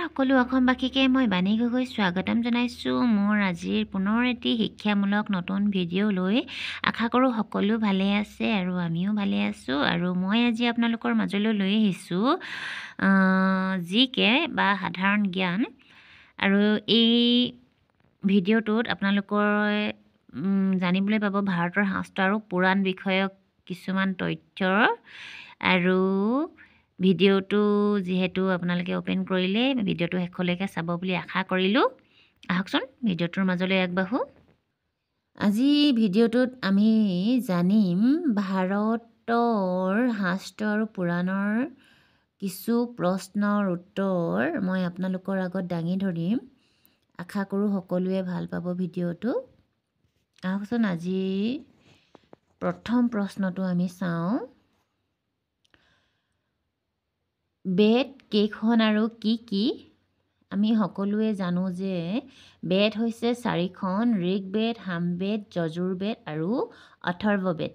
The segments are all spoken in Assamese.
সকলো অসমবাসীকে মই বাণী গগৈ স্বাগতম জনাইছোঁ মোৰ আজিৰ পুনৰ এটি শিক্ষামূলক নতুন ভিডিঅ' লৈ। আশা কৰোঁ সকলো ভালে আছে আৰু আমিও ভালে আছোঁ। আৰু মই আজি আপোনালোকৰ মাজলৈ লৈ আহিছোঁ জি কে বা সাধাৰণ জ্ঞান। আৰু এই ভিডিঅ'টোত আপোনালোকৰ জানিবলৈ পাব ভাৰতৰ শাস্ত্ৰ আৰু পুৰাণ বিষয়ক কিছুমান তথ্য। আৰু ভিডিঅ'টো যিহেতু আপোনালোকে অ'পেন কৰিলে ভিডিঅ'টো শেষলৈকে চাব বুলি আশা কৰিলোঁ। আহকচোন ভিডিঅ'টোৰ মাজলৈ আগবাঢ়োঁ। আজি ভিডিঅ'টোত আমি জানিম ভাৰতৰ শাস্ত্ৰ আৰু পুৰাণৰ কিছু প্ৰশ্নৰ উত্তৰ মই আপোনালোকৰ আগত দাঙি ধৰিম। আশা কৰোঁ সকলোৱে ভাল পাব ভিডিঅ'টো। আহকচোন আজি প্ৰথম প্ৰশ্নটো আমি চাওঁ। বেদ কেইখন আৰু কি কি? আমি সকলোৱে জানো যে বেদ হৈছে চাৰিখন: ঋগ্বেদ, সামবেদ, যজুৰ্বেদ আৰু অথৰ্ববেদ।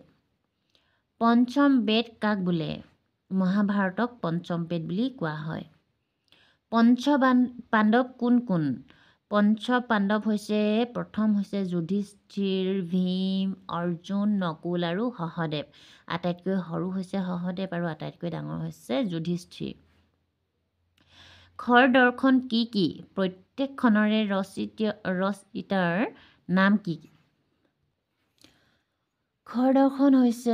পঞ্চম বেদ কাক বোলে? মহাভাৰতক পঞ্চম বেদ বুলি কোৱা হয়। পঞ্চ পাণ্ডৱ কোন কোন? পঞ্চ পাণ্ডৱ হৈছে, প্ৰথম হৈছে যুধিষ্ঠিৰ, ভীম, অৰ্জুন, নকুল আৰু সহদেৱ। আটাইতকৈ সৰু হৈছে সহদেৱ আৰু আটাইতকৈ ডাঙৰ হৈছে যুধিষ্ঠিৰ। খৰ দৰ্শন কি কি? প্ৰত্যেকখনৰে ৰচয়িতাৰ নাম কি? খৰ দৰ্শন হৈছে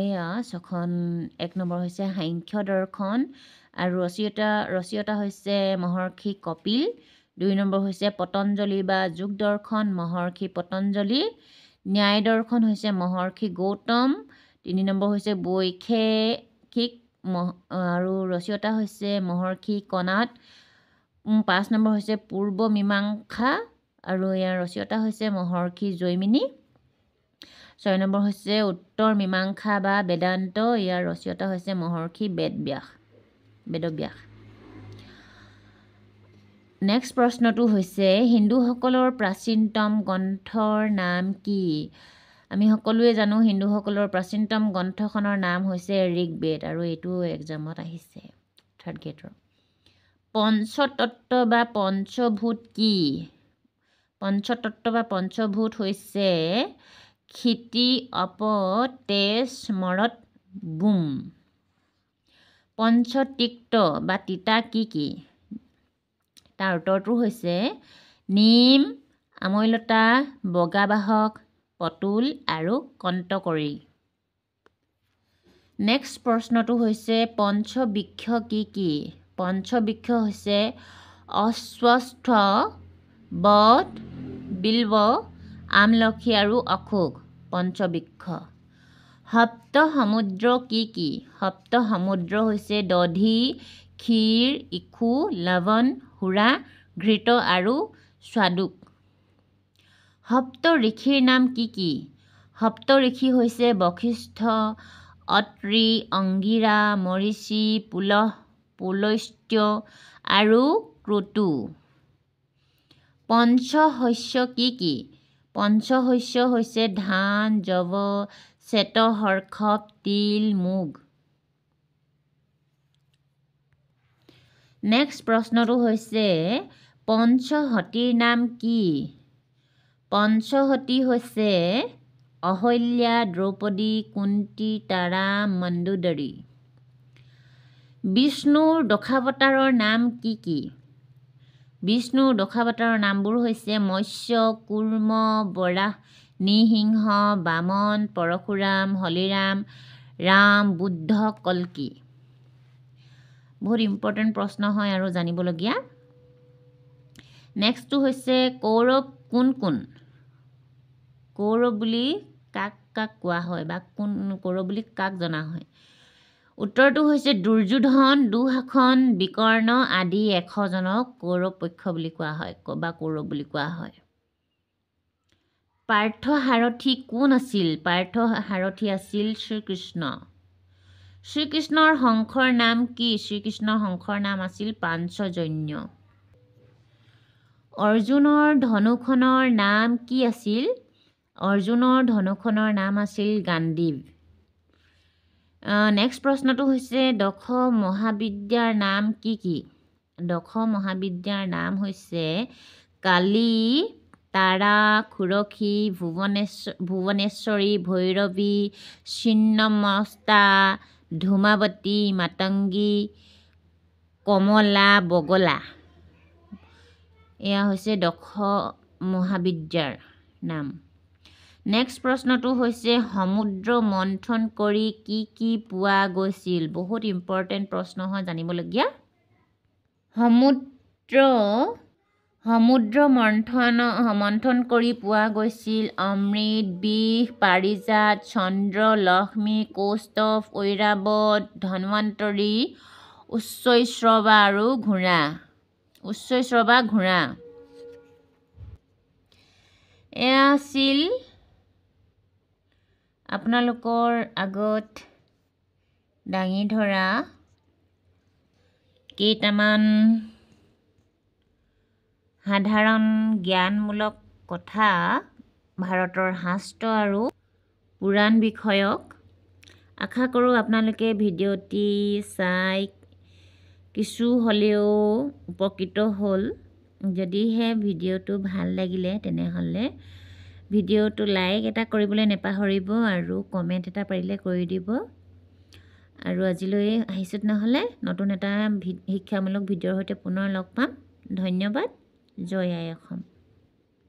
এয়া ছখন। এক নম্বৰ হৈছে সাংখ্য দৰ্শন আৰু ৰচয়িতা হৈছে মহৰ্ষি কপিল। দুই নম্বৰ হৈছে পতঞ্জলি বা যোগ দৰ্শন, মহৰ্ষি পতঞ্জলি। ন্যায় দৰ্শন হৈছে মহৰ্ষি গৌতম। তিনি নম্বৰ হৈছে বৈশেষিক আৰু ৰচয়িতা হৈছে মহৰ্ষি কণাদ। পাঁচ নম্বৰ হৈছে পূৰ্ব মীমাংসা আৰু ইয়াৰ ৰচয়িতা হৈছে মহৰ্ষি জৈমিনী। ছয় নম্বৰ হৈছে উত্তৰ মীমাংসা বা বেদান্ত, ইয়াৰ ৰচয়িতা হৈছে মহৰ্ষি বেদব্যাস। নেক্সট প্ৰশ্নটো হৈছে হিন্দুসকলৰ প্ৰাচীনতম গ্ৰন্থৰ নাম কি? আমি সকলোৱে জানো হিন্দুসকলৰ প্ৰাচীনতম গ্ৰন্থখনৰ নাম হৈছে ঋগ্বেদ আৰু এইটো এক্সামত আহিছে থাৰ্ড গ্ৰেডৰ। পঞ্চতত্ত্ব বা পঞ্চভূত কি? পঞ্চতত্ত্ব বা পঞ্চভূত হৈছে ক্ষিতি, অপ, তেজ, মৰত, বুম। পঞ্চতিক্ত বা তিতা কি কি? তাৰ উত্তৰটো হৈছে নিম, আমৈলতা, বগা বাহক, পটুল আৰু কণ্টকৰী। নেক্সট প্ৰশ্নটো হৈছে পঞ্চবৃক্ষ কি কি? পঞ্চবৃক্ষ হৈছে অশ্বত্থ, বট, বিল্ব, আমলখি আৰু অশোক। পঞ্চবৃক্ষ। সপ্ত সমুদ্ৰ কি কি? সপ্ত সমুদ্ৰ হৈছে দধি, ক্ষীৰ, ইক্ষু, লৱণ, সুৰা, ঘৃত আৰু স্বাদুক। সপ্ত ঋষিৰ নাম কি কি? সপ্ত ঋষি হৈছে বশিষ্ঠ, অত্ৰি, অংগিৰা, মৰীচি, পুলহ, পুলস্ত্য আৰু ক্ৰতু। পঞ্চশস্য কি কি? পঞ্চশস্য হৈছে ধান, যৱ, শ্বেতসৰ্ষপ, তিল, মুগ। নেক্সট প্ৰশ্নটো হৈছে পঞ্চসতীৰ নাম কি? পঞ্চসতী হৈছে অহল্যা, দ্ৰৌপদী, কুন্তী, তাৰা, মন্দোদৰী। বিষ্ণুৰ দশাৱতাৰৰ নাম কি কি? বিষ্ণুৰ দশাৱতাৰৰ নামবোৰ হৈছে মৎস্য, কুৰ্ম, বৰাহ, নৃসিংহ, বামন, পৰশুৰাম, হলিৰাম, ৰাম, বুদ্ধ, কল্কি। বহুত ইম্পৰ্টেণ্ট প্ৰশ্ন হয় আৰু জানিবলগীয়া। নেক্সটটো হৈছে কৌৰৱ কোন কোন? কৌৰৱ বুলি কাক কাক কোৱা হয় বা কোন কৌৰৱ বুলি কাক জনা হয়? উত্তৰটো হৈছে দুৰ্যোধন, দুঃশাসন, বিকৰ্ণ আদি 100জনক কৌৰৱ পক্ষ বুলি কোৱা হয় বা কৌৰৱ বুলি কোৱা হয়। পাৰ্থসাৰথি কোন আছিল? পাৰ্থসাৰথি আছিল শ্ৰীকৃষ্ণ। শ্ৰীকৃষ্ণৰ শংখৰ নাম কি? শ্ৰীকৃষ্ণৰ শংখৰ নাম আছিল পাঞ্চজন্য। অৰ্জুনৰ ধনুখনৰ নাম কি আছিল? অৰ্জুনৰ ধনুখনৰ নাম আছিল গাণ্ডীৱ। নেক্সট প্ৰশ্নটো হৈছে দশ মহাবিদ্যাৰ নাম কি কি? দশ মহাবিদ্যাৰ নাম হৈছে কালী, তাৰা, ষোড়শী, ভুৱনেশ্বৰী, ভৈৰৱী, ছিন্নমস্তা, ধূমাৱতী, মাতংগী, কমলা, বগলা। এয়া হৈছে দশ মহাবিদ্যাৰ নাম। নেক্সট প্ৰশ্নটো হৈছে সমুদ্ৰ মন্থন কৰি কি কি পোৱা গৈছিল? বহুত ইম্পৰ্টেণ্ট প্ৰশ্ন হয়, জানিবলগীয়া। সমুদ্ৰ মন্থন কৰি পোৱা গৈছিল অমৃত, বিষ, পাৰিজাত, চন্দ্ৰ, লক্ষ্মী, কৌস্তভ, ঐৰাৱত, ধন্বন্তৰী, উচ্চৈশ্ৰৱা আৰু ঘোঁৰা। উচ্চৈশ্ৰৱা ঘোঁৰা। এয়া আছিল আপোনালোকৰ আগত দাঙি ধৰা কেইটামান সাধাৰণ জ্ঞানমূলক কথা ভাৰতৰ শাস্ত্ৰ আৰু পুৰাণ বিষয়ক। আশা কৰোঁ আপোনালোকে ভিডিঅ'টি চাই কিছু হ'লেও উপকৃত হ'ল। যদিহে ভিডিঅ'টো ভাল লাগিলে তেনেহ'লে ভিডিঅ'টো লাইক এটা কৰিবলৈ নেপাহৰিব আৰু কমেণ্ট এটা পাৰিলে কৰি দিব। আৰু আজিলৈ আহিছোঁ নহ'লে নতুন এটা শিক্ষামূলক ভিডিঅ'ৰ সৈতে পুনৰ লগ পাম। ধন্যবাদ। জয় আই অসম।